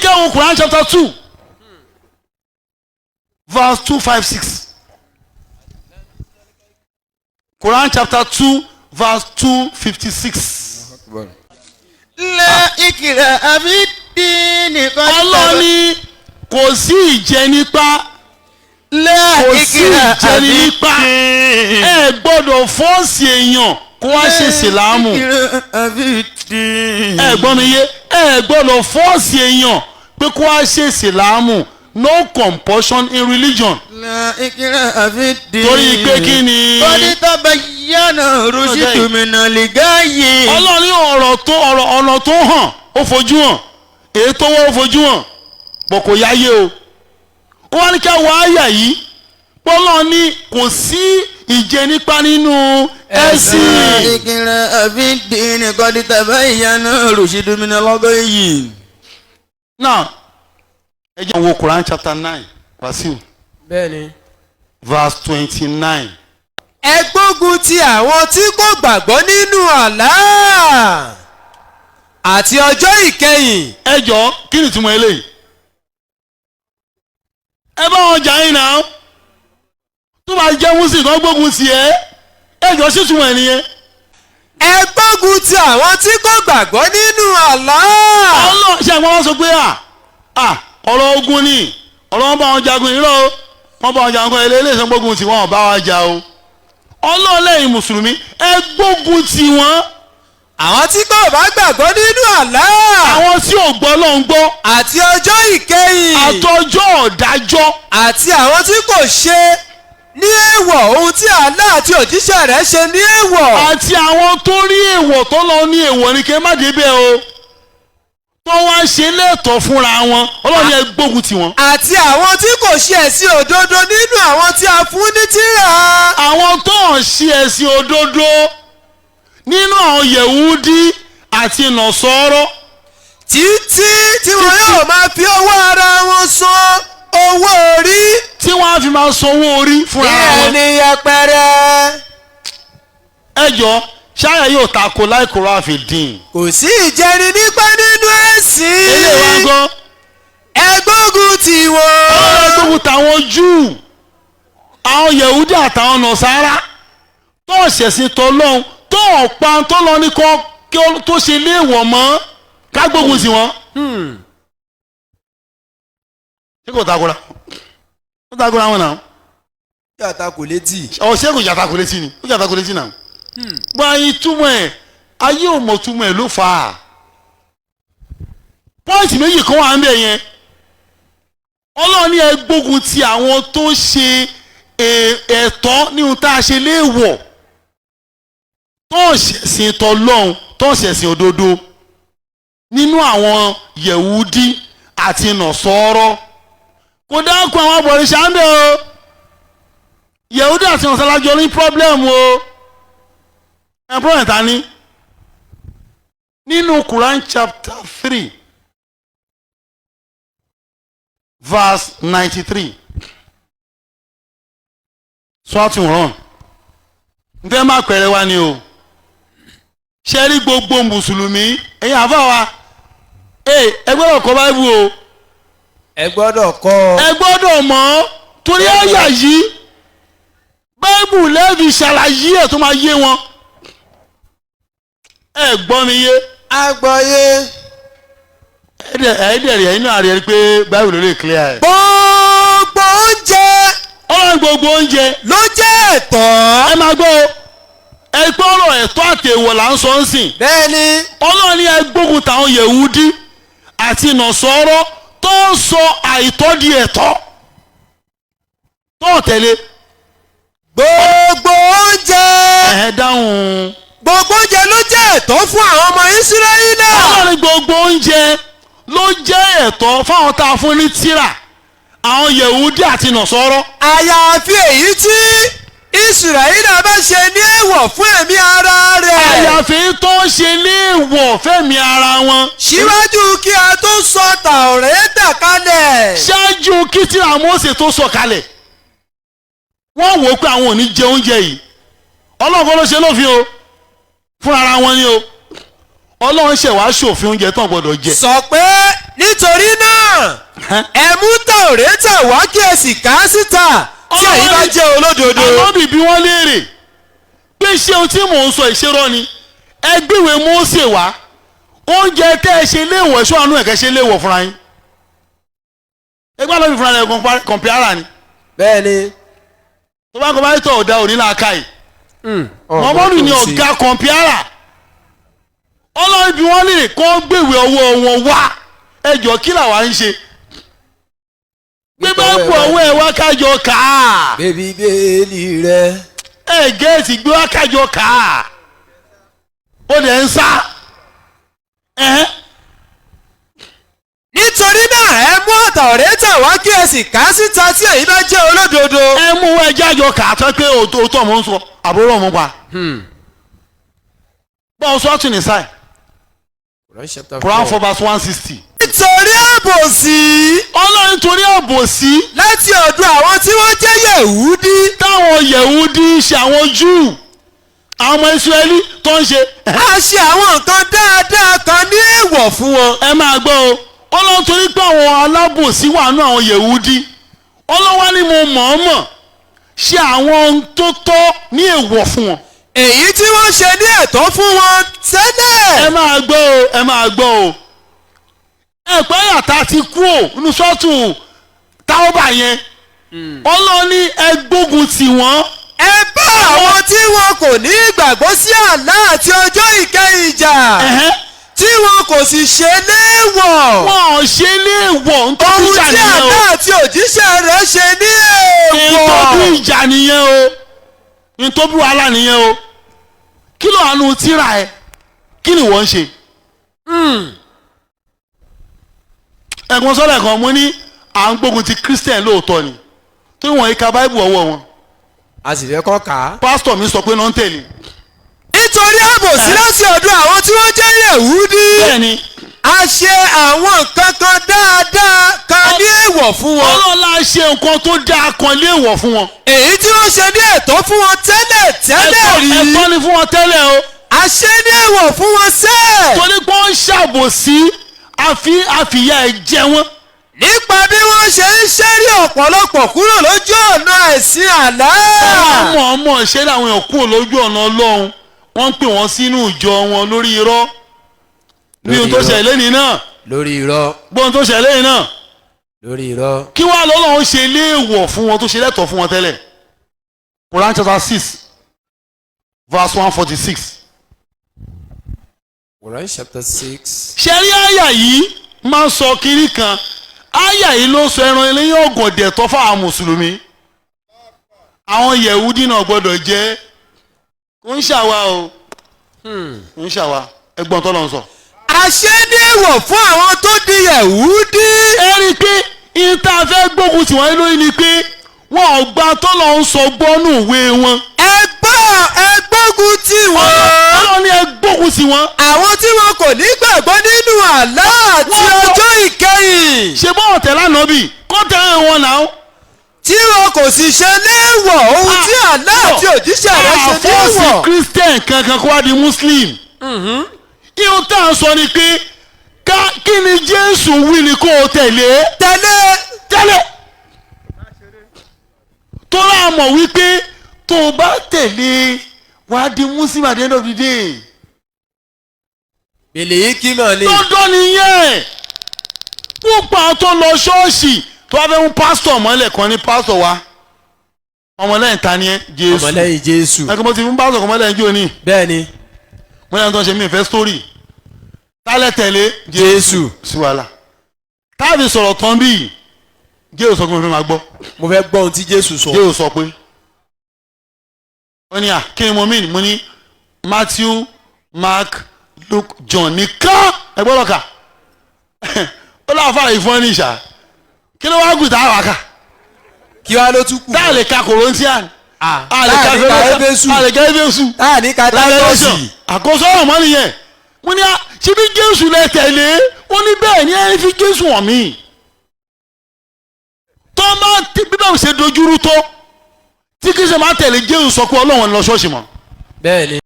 Jẹ́ ká wo Quran chapter 2 verse 256. Quran chapter 2 verse 256. لا إكراه في الدين قد Ọlọ́run ní kò sí ìjẹnipa. لا Kò sí إكراه في ìjẹnipa. Ẹ gbọ́dọ̀ force èèyàn kó wá ṣe ìsìlámù. إكراه في الدين. Ẹ gbọ́ mi yé? Ẹ gbọ́dọ̀ force èèyàn pé kó wá ṣe ìsìlámù. No compulsion in religion. لا إكراه في الدين. Torí pé kí ni? قد تبين الرشد من الغي. Ọlọ́run ní ọ̀rọ̀ tó ọ̀rọ̀ ọ̀nà tó hàn, ó fojú hàn, èyí tó wọ́, ó fojú hàn bọ̀, kò yáyé o. Ó wá ní ká wọ àyà yìí pọ́lọ́ ní kò sí ìjẹnipa nínú ẹ̀sìn. لا إكراه في الدين قد تبين الرشد من الغي. Now, ẹ jẹ́ wo Quran chapter 9, Wasiu, Bẹ́ẹ̀ni. verse 29. Ẹ gbógun ti àwọn tí kò gbàgbọ́ nínú Allah àti ọjọ́ ìkẹyìn. Ẹ jọ, kí ni ìtumọ̀ eléyìí? Ẹ bá wọn jà yín náà tó bá jẹ́ muslim kan gbógun tì ẹ́. Ẹ jọ, sí ìtumọ̀ ẹ̀ nìyẹn? Ẹ gbógun ti àwọn tí kò gbàgbọ́ nínú Allah. Ọlọ́ ṣe àwọn wọn sọ pé à ọ̀rọ̀ ogun ni, ọ̀rọ̀ wọn bá wọn jagun. Irọ́ o, wọn bá wọn jagun. Eléyìí sọ gbógun tì wọn, ò bá wọn jà o. Ọlọ́ọ̀lẹ́yìn mùsùlùmí, ẹ gbógun tì wọ́n. Àwọn tí kò bá gbàgbọ́ nínú Allah Àwọn tí ò gbọ́ ló ń gbọ́ àti ọjọ́ ìkẹyìn àtọjọ́ ọ̀dájọ́ àti àwọn tí kò ṣe ní èèwọ̀ ohun tí Allah àti òjíṣẹ́ rẹ̀ ṣe ní èèwọ̀. Àti àwọn tó rí èèwọ̀ tó lọ ní èèwọ̀ ní kí ẹ má débẹ̀ o, tó wá ṣe lẹ́tọ̀ọ́ fúnra wọn, Ọlọ́run ní ẹ gbógun tì wọ́n. Àti àwọn tí kò ṣe ẹ̀sìn òdodo nínú àwọn tí a fún ní tírà. Àwọn tó ń ṣe ẹ̀sìn òdodo nínú àwọn Yẹ̀wúdí àti Nọ̀sọ́rọ́. Títí tí wọn yóò máa fi owó ara wọn san owó orí. Tí wọ́n á fi máa sanwó orí fúnra wọn. Ẹni yẹpẹrẹ. Ẹ jọ, ṣáyà yóò tako لا إكراه في الدين? Kò sí ìjẹni nípa nínú ẹ̀sìn. Eléyìí wá ń gbọ́. Ẹ gbógun tì wọ́n. Ọlọ́run gbógun tàwọn Júù, àwọn Yẹ̀wúdí àtàwọn Nọ̀sárà tó ṣẹ̀sìn tọ́lọ́hún, tó ọ̀pá tó lọ ní kọ́ kí ó tó ṣe léèwọ̀ mọ́, ká gbógun sí wọn. Ṣé kò takora? Ó takora wọn náà. Yàtà kò létí. Ọ̀, ṣé kò jàtakò létí ni? Ó jàtakò létí náà. Gbọ́ ayé, túmọ̀ ẹ̀, ayé ò mọ̀ túmọ̀ ẹ̀ ló fà á. Point méjì kan wà ń bẹ̀ yẹn. Ọlọ́run ní ẹ gbógun ti àwọn tó ṣe ẹ̀tọ́ ní ohun tá a ṣe léèwọ̀, tó ṣẹ̀sìn tọlọ́hun, tó ṣẹ̀sìn òdodo nínú àwọn Yẹ̀wúdí àti Nọ̀sọ́rọ́. Kò dákun àwọn abọ̀rìṣà ń bẹ̀ o. Yẹ̀wúdí àti Nọ̀sọ́rọ́ jọ ní problem o. Ẹ̀ problem ta ni nínú Quran chapter 3 verse 93, sọ́ọ̀tì wọ́n n fẹ́ má pẹ̀rẹ̀ wá ni o. Ṣe rí gbogbo mùsùlùmí, ẹ̀yin àfa wa, ẹ gbọ́dọ̀ kọ́ báíbù o. Ẹ gbọ́dọ̀ kọ́. Ẹ gbọ́dọ̀ mọ̀ ọ́, torí àyà yìí, báíbù lẹ́ẹ̀fi ṣàlàyé ẹ̀ tó máa yé wọn. Ẹ gbọ́ mi yé? Agbọ́yé. Ẹ̀ẹ́dẹ̀ rẹ̀ inú ààrẹ rí pé báíbù ló lè clear ẹ̀. Gbogbo oúnjẹ Ọlọ́run, gbogbo oúnjẹ ló jẹ́ ẹ̀tọ́. Ẹ máa gbọ́ o, ẹ gbọ́, ọ̀rọ̀ ẹ̀tọ́ àtẹ̀wọ̀ là ń sọ ń sìn. Bẹ́ẹ̀ni. Ọlọ́run ní ẹ gbógun táwọn Yẹ̀wúdí àti Nọ̀sọ́rọ́ tó ń sọ àìtọ́ di ẹ̀tọ́, tó ń tẹ̀lé. Gbogbo oúnjẹ. Ẹ̀ dáhùn. Gbogbo oúnjẹ ló jẹ́ ẹ̀tọ́ fún àwọn ọmọ Ísírẹ́lì. Ọlọ́run ní gbogbo oúnjẹ ló jẹ́ ẹ̀tọ́ fáwọn tá a fún ní tírà, àwọn Yẹ̀wúdí àti Nọ̀sọ́rọ́. Àyàfi èyí tí Ísírẹ́lì bá ṣe ní èèwọ̀ fún ẹ̀mí ara rẹ̀. Àyàfi tó ń ṣe léèwọ̀ fẹ́mi ara wọn. Síwájú kí a tó sọ Tàórátà kalẹ̀. Ṣáájú kí tírà Mósè tó sọ kalẹ̀, wọ́n wò ó pé àwọn ò ní jẹ oúnjẹ yìí. Ọlọ́run kọ́ ló ṣe lófin o, fúnra ara wọn ni o. Ọlọ́run ṣẹ̀ wá ṣòfin oúnjẹ tán gbọ́dọ̀ jẹ. Sọ pé nítorí náà. Ẹ mú Tàórẹ́tà wá kí ẹ sì kà á síta tí ẹ̀yin bá jẹ́ olódodo. Ànábì bí wọ́n léèrè pé ṣé ohun tí mò ń sọ ìṣerọ́ ni? Ẹ gbéwèé Mósè wá, oúnjẹ tẹ́ ẹ ṣe léèwọ̀, ẹ̀ṣọ́ àánú ẹ̀kẹ́ ṣe léèwọ̀ fúnra yín. Ẹgbẹ́ ànábì fúnra rẹ̀ kọ̀ǹpìárà ni. Bẹ́ẹ̀ni. Tó bá ń kọ́ bá tọ̀ ọ̀dà òní làákàyè. Mọ̀mọ́dù ni ọ̀gá kọ̀ǹpìárà. Ọlọ́run bí wọ́n léèrè kó gbéwèé ọwọ́ wọn wá, ẹjọ́ kí làwa ń ṣe? Gbé báàbù ọwọ́ ẹ wá kájọ kà á. Bébí bẹ́ẹ̀lì rẹ. Ẹ gẹ́ẹ̀tì gbé wá kájọ kà á, ó dẹ̀ ń sá ẹ̀hẹ́n. Nítorí náà, ẹ mú Tàórẹ́tà wá kí ẹ sì kà á síta tí ẹ̀yin bá jẹ́ olódodo. Ẹ mú wá, ẹjẹ́ àjọ kà á tán pé òótọ́ mò ń sọ, àbúrò mò ń pa. Bọ́ọ̀ sọ́ọ̀tún ní sáì, Quran 4 verse 160. Nítorí àbòsí. Ọlọ́run torí àbòsí. Láti ọ̀dọ̀ àwọn tí wọ́n jẹ́ Yẹ̀wúdí. Táwọn Yẹ̀wúdí ń ṣe, àwọn Júù, àwọn ọmọ Ísírẹ́lì tó ń ṣe. A ṣe àwọn nǹkan dáadáa kan ní èèwọ̀ fún wọn. Ẹ máa gbọ́ o, Ọlọ́run torí pé àwọn alábòsí wà nú àwọn Yẹ̀wúdí, Ọlọ́run wá ní mo mọ̀ọ́mọ̀ ṣe àwọn ohun tó tọ́ ní èèwọ̀ fún wọn. Èyí tí wọ́n ṣe ní ẹ̀tọ́ fún wọn tẹ́lẹ̀. Ẹ máa gbọ́ o, ẹ máa gbọ́ o, ẹ pẹ́ yàtá ti kú ò nínú sọ́ọ̀tù táwọ́bà yẹn, Ọlọ́run ní ẹ gbógun tì wọ́n. Ẹ bá àwọn tí wọn kò ní ìgbàgbọ́ sí àlá àti ọjọ́ ìkẹyìn jà, tí wọn kò sì ṣe léèwọ̀. Wọn ò ṣe léèwọ̀ nítorí ohun ìjà tí nìyẹn o. àlá àti òjíṣẹ́ rẹ̀ ṣe ní èèwọ̀. Nítorí ìjà nìyẹn o, nítorí wàhálà nìyẹn o. Kí ló wà nù tíra ẹ? Kí ni wọ́n ń ṣe? Ẹ̀gbọ́n sọ́dọ̀ kan, mo ní à ń gbógun ti Christian lóòótọ́ ni, tó wọ́n ka Báíbù ọwọ́ wọn. A sì fẹ́ kọ́ kà á. Pásítọ̀ mi sọ pé náà ń tẹ̀lé. Nítorí àbòsí láti ọ̀dọ̀ àwọn tí wọ́n jẹ́ Yẹ̀wúdí. Bẹ́ẹ̀ni. A ṣe àwọn nǹkan kan dáadáa kan ní èèwọ̀ fún wọn. Ọlọ́lá ṣe nǹkan tó dáa kan léèwọ̀ fún wọn. Èyí tí wọ́n ṣe ní ẹ̀tọ́ fún wọn tẹ́lẹ̀ tẹ́lẹ̀ rí. Ẹ̀tọ́ ni fún wọn tẹ́lẹ̀ o. A ṣe ní èèwọ̀ fún wọn sẹ́ẹ̀. Torí pé wọ́n ń ṣàbòsí, àfi àfìyà ẹ̀ jẹ wọ́n. Nípa bí wọ́n ṣe ń ṣẹ́rí ọ̀pọ̀lọpọ̀ kúrò lójú ọ̀nà ẹ̀sìn àlá. Ọmọ ọmọ ṣe làwọn èèyàn kúrò lójú ọ̀nà Ọlọ́run, wọ́n ń pè wọ́n sínú ìjọ wọn lórí irọ́ ní ohun tó ṣẹlẹ̀ lẹ́nìí náà. Lórí irọ́. Gbọ́n tó ṣẹlẹ̀ lẹ́nìí náà. Lórí irọ́. Kí wàá lọ́lọ́run ṣe léèwọ̀ fún wọn tó ṣe lẹ́tọ̀ọ́ fún wọn tẹ́lẹ̀? Quran chapter 6 verse 146. Quran chapter 6. Ṣe rí àyà yìí máa ń sọ kiri kan, àyà yìí ló sọ ẹran eléyìí ọ̀gọ̀dẹ̀ tọ́ fáwọn mùsùlùmí, àwọn Yẹ̀wúdí náà gbọ́dọ̀ jẹ́. Kò ń ṣàwa o, kò ń ṣàwa. Ẹgbọ́n tó lọ sọ. A ṣe ní èèwọ̀ fún àwọn tó di Yẹ̀wúdí. Ẹ rí i pé ìta fẹ́ gbógun tí wọ́n lóyún ni pé wọn ò gba tó lọ ń sọ gbọ́nù ìwé wọn. Ẹ gbọ́, ẹ gbógun tì wọ́n. Ọlọ́run ní ẹ gbógun sí wọn. Àwọn tí wọn kò ní gbàgbọ́ nínú àlá àti ọjọ́ ìkẹyìn. Ṣe bọ́ọ̀ tẹ̀lé ànábì kọ́ tẹ̀lé wọn náà. Tí wọn kò sì ṣe léèwọ̀ ohun tí àlá àti òjíṣẹ́ rẹ̀ ṣe àfọ́ọ̀sì léèwọ̀. Christian kankan kó wá di Muslim. Ihun tá à ń sọ ni pé kí ni Jésù wí ni kó o tẹ̀lé. Tẹ̀lé. Tẹ̀lé. Tó rà mọ̀ wípé tó o bá tẹ̀lé, wàá di Muslim at the end of the day. Bèlè yìí kí mọ̀ ni. Dandan nìyẹn. Púpọ̀ àwọn tó lọ ṣọ́ọ̀ṣì tó wá fẹ́ mú pásítọ̀ mọ́lẹ̀ kan ní pásítọ̀ wa, ọmọlẹ́yìn ta ni ẹ́? Jésù. Ọmọlẹ́yìn Jésù. Ẹ̀kọ́ mo ti fún pásítọ̀ kan mọ́lẹ́yìn jò ní. Bẹ́ẹ̀ni. Mo ní àwọn tó ń ṣe mí ìfẹ́ sítórì tálẹ̀ tẹ̀lé. Jésù. Sí wàhálà táàbì sọ̀rọ̀ tán bíi Jésù sọ pé mo fẹ́ máa gbọ́. Mo fẹ́ gbọ́ ohun tí Jésù sọ. Jésù sọ pé ó ní à kí ni mo mean? Mo ní Matthew, Mark, Luke, John nìkan ẹ gbọ́dọ̀ kà. Ó láǹfà ìfọ́n ní ìṣà, kí ló wá gùn tá a wà ká? Kí wàá ló tún kù. Tá a lè ka Corinthian, a lè ka Tá a ní ka Éfésù. A lè ka Éfésù. Tá a ní ka Revelation. Tátọ́sì. Àkóso ọ̀rọ̀ mọ́ nìyẹn. Mo ní à ṣé bí Jésù lẹ tẹ̀lé? Ó ní bẹ́ẹ̀ ni, ẹni fi Jésù hàn mí. Tó máa bí báwo ṣe dojúrú tó, tí kìí ṣe máa tẹ̀lé Jésù sọ pé Ọlọ́run lọ ṣọ́ọ̀ṣì mọ́. Bẹ́ẹ̀ni.